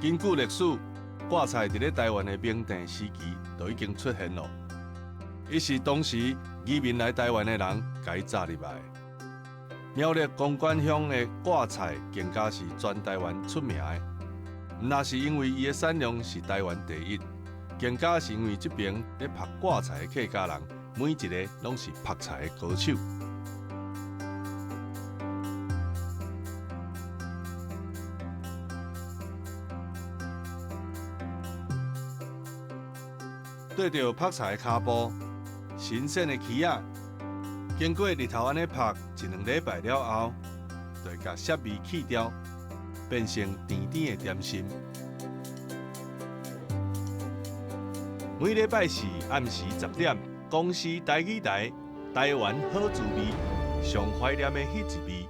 根據歷史，掛菜佇咧台灣的明鄭時期就已經出現囉。伊是當時移民來台灣的人共伊紮入來。苗栗公館鄉的掛菜更加是全台灣出名的，毋但是因為伊的產量是台灣第一，更加是因為這爿咧曝掛菜的客家人，每一个攏是曝菜的高手。綴著曝菜的跤步，新鮮的起仔，經過日頭按呢曝一兩禮拜了後，就會共澀味去掉，變成甜甜的點心。每禮拜四暗時10點，公視台語台，台灣好滋味，上懷念的彼一味。